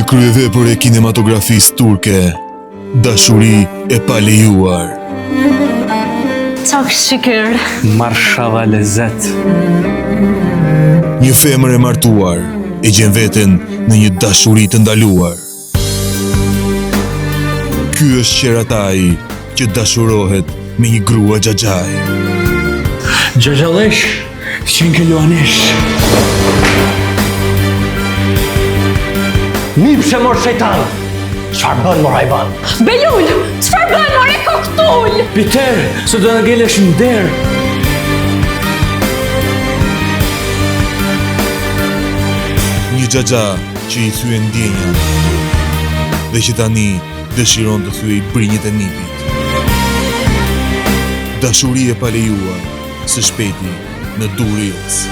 Një kryevepër e kinematografisë turke, dashuri e palejuar. Çok şükür. Marshallah lezet. Një femër e martuar e gjen veten në një dashuri të ndaluar. Ky është qeratai që dashurohet me një grua xhaxhai. Xhaxhallesh, qenke luanesh. Nipshe mor shejtan! Çfarë bën mor hajvan? Belul, çfarë bën more koktul? Piter, se do na ngelesh në derë. Një xhaxha që i thyen ndjenjat dhe që tani dëshiron të thyejë brinjët e nipit. Dashuri e palejuar, së shpejti në Du Reels.